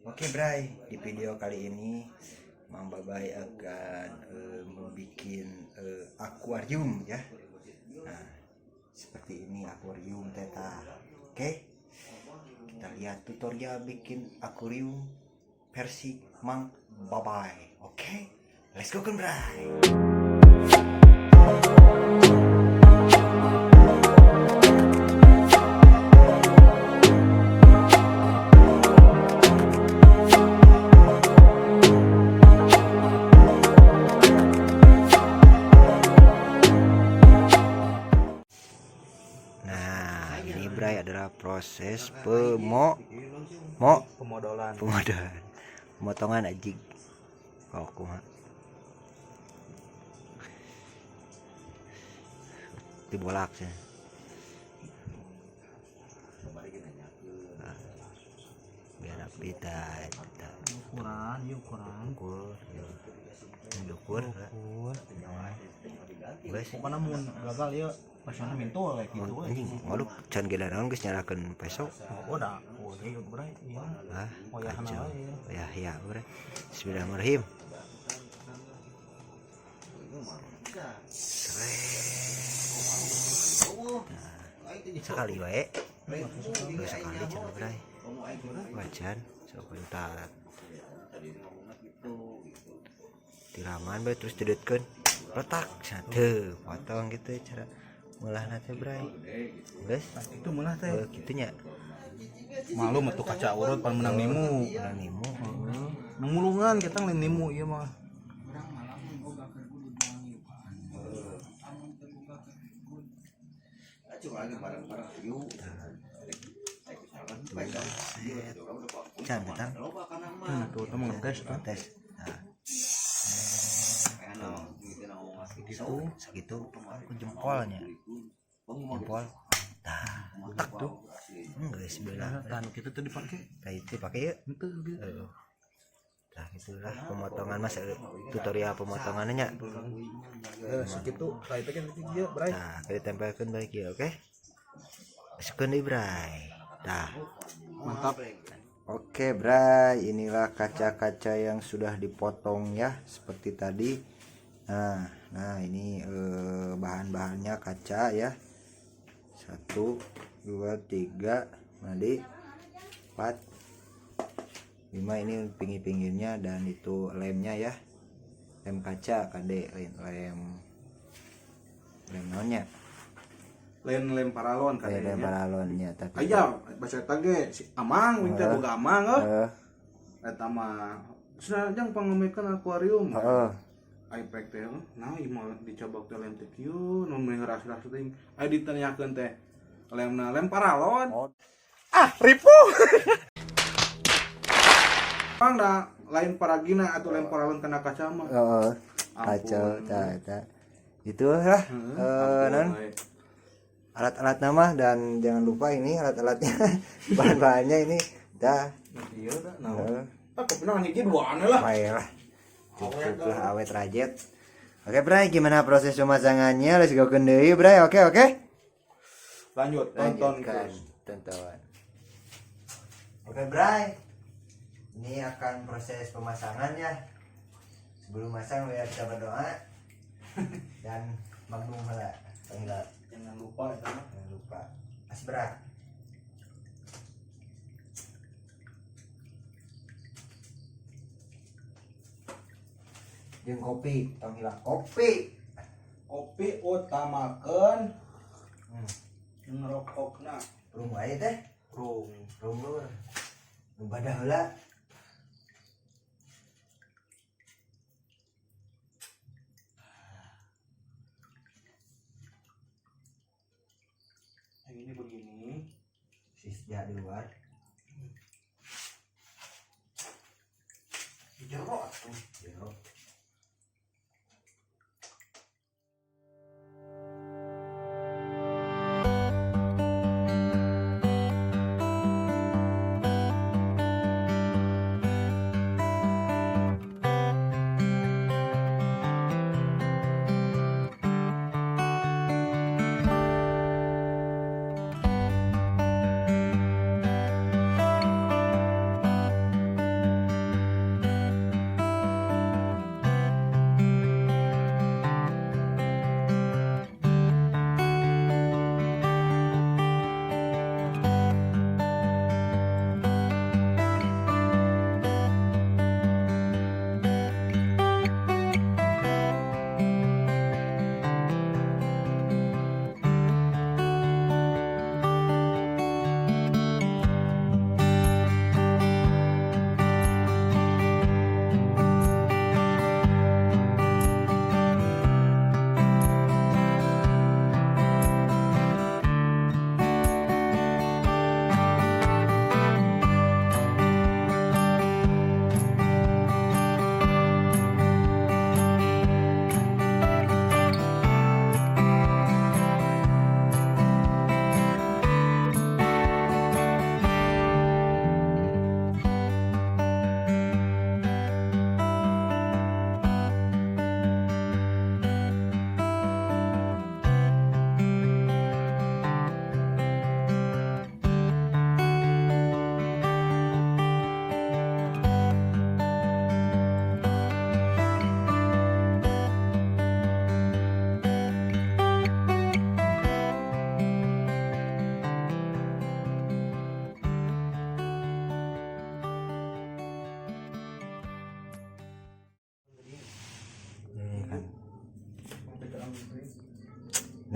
Oke Bray, di video kali ini Mang Babay akan membuat akuarium ya. Nah, seperti ini akuarium teta. Oke, kita lihat tutorial bikin akuarium versi Mang Babay. Oke, let's go kan Bray. Nah, ini Bray adalah proses Pemodolan. pemodolan, pemotongan ajig. Oh, kumaha? Dibolak sih. Nah, biar rapi tah, eta. Ukuran, ieu ukuran. Ukur, ya. Ukur, Ukur. guys. Pokoknya mun gagal ieu pasana mintul we kitu we. Anjing, waduh, can gila naon geus nyalakeun peso. Oh, da. Oh, ieu bray, ieu. Ah, Oh, ya kacau. wae. Ya, ya, udah. Bismillahirrahmanirrahim. Seret. Nah, sekali wae. Terus sekali cenah bray. Wajan sok bentar. Tiraman bae terus didetkeun. Retak satu, potong gitu cara mulahna teh bray. Geus. Nah, itu meulah teh. Oh, kitu nya. Malu mah tuh kaca urut pan menang nimu. Menang nimu. Heeh. Nang mulungan kita lain nimu ieu mah. Can ketang. Tuh teh mah ngetes tuh. Tes. Nah, Gitu. segitu aku jempolnya. Jempol. Tah, Tak tuh. enggak sebelah. Nah, kitu teh dipake. Nah, itu pakai ya. Henteu gitu. Heeh. Nah, itulah pemotongan Mas, tutorial pemotongannya. Eh, sakitu. Tah itu kan kieu, bray. Nah, kita tempelkan balik ya, oke? Masukkan deh, Bray. Nah, Mantap. oke, Bray, inilah kaca-kaca yang sudah dipotong ya, seperti tadi. Nah, ini bahan-bahannya kaca ya. 1, 2, 3, mandi, 4, 5 ini pinggir-pinggirnya dan itu lemnya ya. Lem kaca kade, lem lem naonnya? Lain lem paralon Lem kadenya. paralonnya tapi. Aya, bahasa eta ge si Amang wing teh boga Amang euy. Heeh. Eta mah cenah jang pangamekeun akuarium. Heeh. Impact teh, nah ieu mah dicobok teh lem teh kieu, nu meni ras-ras teuing. Aya ditanyakeun teh lemna lem paralon. Oh. Ah, ripuh. Bang da lain paragina atau lem paralon kena kaca mah. Heeh. Ampun. Kacau tah eta. Itulah Heeh, non ampun, we. alat-alat nama dan jangan lupa ini alat-alatnya bahan-bahannya ini dah. Nah, ieu da naon. Heeh. Ah, kopina hiji duaan lah. Baiklah. Cukup lah awet rajet. Oke, Bray, gimana proses pemasangannya? Let's go deui, Bray. Oke, oke. Lanjut, tonton Lanjutkan, terus. tonton. Oke, Bray. Ini akan proses pemasangannya. Sebelum masang biar kita berdoa dan magnum heula. Enggak, Jangan lupa eta mah. jangan lupa. Asbrak. Jeung kopi, tong hilap kopi. Kopi utamakeun ngerokokna. Rum wae teh, Rung. rum lur. Nu badah heula. Yang ini begini. Sisja di luar. Jero atuh. Jero.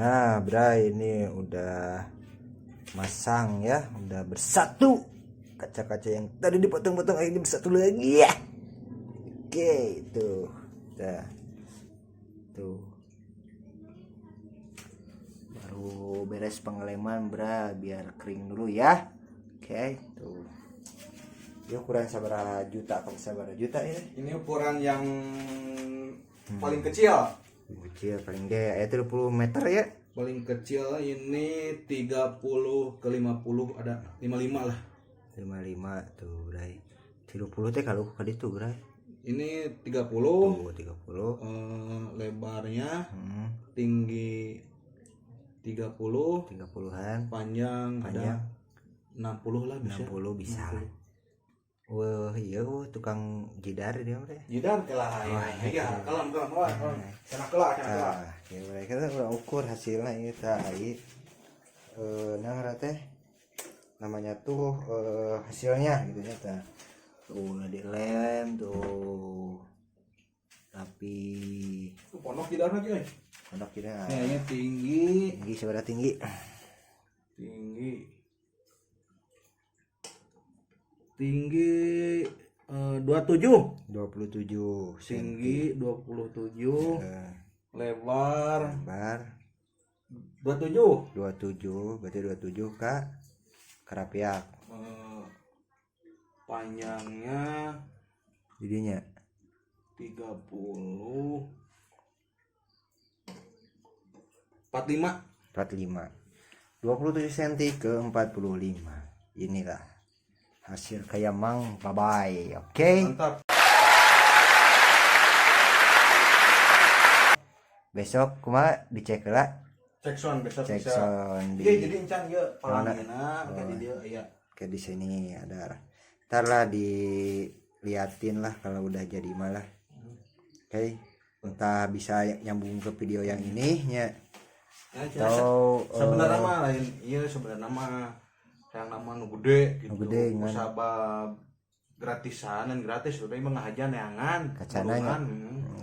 Nah, Bray, ini udah masang ya, udah bersatu. Kaca-kaca yang tadi dipotong-potong akhirnya bersatu lagi ya. Oke, itu. Dah. Tuh. Baru beres pengeleman, Bray, biar kering dulu ya. Oke, tuh. Ya ukuran sabaraha juta ke sabaraha juta ya. Ini ukuran yang paling kecil. Kecil paling gede ya 30 meter ya. Paling kecil ini 30 ke 50, ada 55 lah. 55 tuh, Bray. 30 teh kalau ka ditu, Bray. Ini 30. Tuh, 30. Lebarnya tinggi 30, 30-an. Panjang, Panjang. Ada 60 lah bisa. 60 bisa lah. Wah, iya wah, tukang jidar dia mah teh. Jidar kelah ya. Iya, kalem kalem wah, kalem. Cenah kelah, cenah kelah. Tah, ya mereka tuh udah ukur hasilnya ini tah ai. Nah teh namanya tuh hasilnya gitu ya tah. Tuh udah dilem tuh. Rapi. Tuh pondok jidarna euy. Pondok jidar. Kayaknya tinggi. Tinggi seberapa tinggi? Tinggi. Tinggi 27. 27 Tinggi 27. Lebar lebar 27. 27, berarti 27 ka karapiak. Panjangnya jadinya 30 45. 45. 27 cm ke 45. Inilah hasil kayak Mang Babay. Oke. Mantap. Besok kumaha dicek lah. Cek sound besok Cek bisa. sound di Iya, jadi encan ieu palangina kayak di dieu aya. Oke, di sini ada. Ntar lah diliatin lah kalau udah jadi malah. Oke. Entah bisa nyambung ke video yang ini nya. Ya, Atau sebenarnya mah lain iya sebenarnya mah yang nama nu gede gitu. Nu gede, ngan. Sabab gratisan dan gratis udah emang ngahaja neangan Kacana nya. gulungan,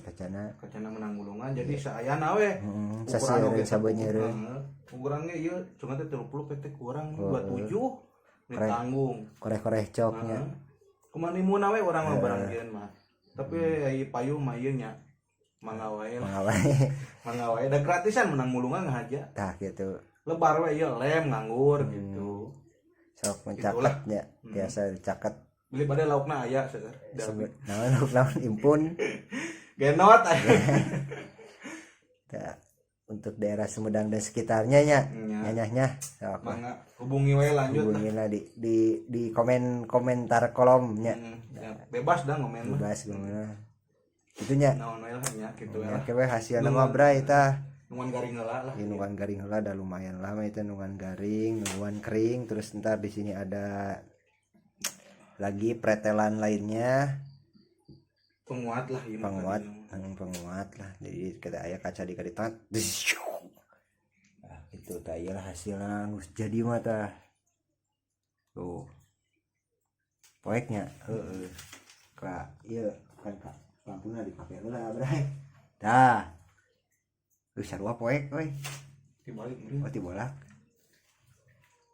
Kacana. Kacana menang gulungan jadi saayana we. Heeh, Ukuran sasiereun oge sabeunyereun. Heeh. Ukurannya ieu cuma teh 30 PT kurang 27 ditanggung. Koreh-koreh coknya. Heeh. Kumaha nimuna we urang mah barang jieun mah. Tapi ai payu mah ieu nya mangga wae lah. Mangga wae. Mangga wae da gratisan menang mulungan ngahaja. Tah gitu. Lebar we ieu lem nganggur gitu. Sok mencaketnya biasa dicaket. Beli pada laukna aya seueur. Sebut naon lauk naon impun. Genot aya. Tah, untuk daerah Sumedang dan sekitarnya nya. Nya. Nyanyahnya. Sok lah. Mangga hubungi we lanjut lah. Hubungin lah di komen komentar kolomnya. Ya, bebas dah ngomen mah. Bebas gimana. Itunya. Naon we lah nya kitu we Ya lah. kewe hasilna mah Bray tah. Nungan garing heula lah. Ini nungguan garing heula dah lumayan lama itu nungguan garing, nungguan kering, terus ntar di sini ada lagi pretelan lainnya. Penguat lah ieu mah Penguat, tadinya. penguat lah. Jadi kita aya kaca di kaditu. Nah, itu tah ieu lah hasilna geus jadi mah tah. Tuh. Poeknya, heeh. Ka ieu kan ka lampuna dipake heula, Bray. Tah. Geus sarua poek euy. Dibalik. Oh, tibolak.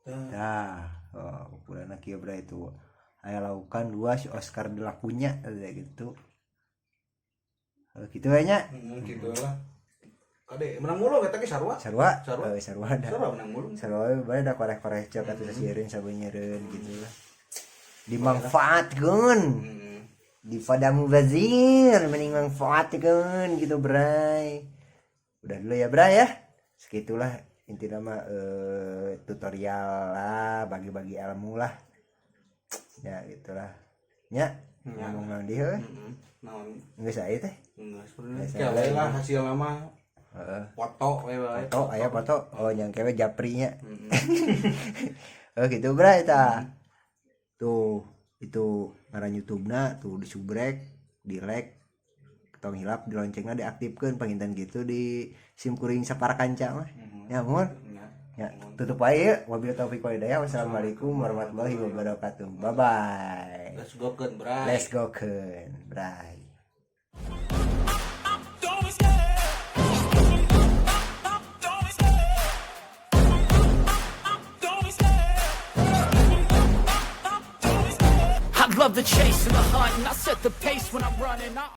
Tah. Tah, oh, ukuranna kieu Bray itu. Aya laukan dua si Oscar de la Cunha kayak gitu. Oh, gitu we nya. Gitu lah. Kade menang mulu eta ge sarua. Sarua? Sarua. Oh, sarua dah. Sarua menang mulu. Sarua we bae da koreh-koreh cok atuh sasiereun sabeunyereun gitu lah. Dimanfaatkeun. Di pada mubazir mending manfaatkeun gitu, Bray. Udah dulu ya, Bray ya. Segitulah intinya mah tutorial lah, bagi-bagi ilmu lah. Ya gitulah. Nya, Ya. ngomong naon deui heuh? Naon? Geus aya teh. Enggak sebenarnya. Geus Kayak aya. we lah hasil mah Heeh. foto we wae. Foto aya foto. Oh, yang kewe japrinya. Heeh. Oh gitu Bray tah. Tuh, itu ngaran YouTube-na tuh di subrek, di like, tong hilap di loncengna diaktifkeun panginten gitu di sim kuring sapara kanca mah. Ya, mun. Ya. Ya, tutup aja ya. Wabillahi taufiq wal hidayah. Wassalamualaikum warahmatullahi wabarakatuh. Bye bye. Let's go keun, Bray. Let's go keun, Bray. Don't be scared. Don't be scared. love the chase and the hunt, and I set the pace when I'm running. I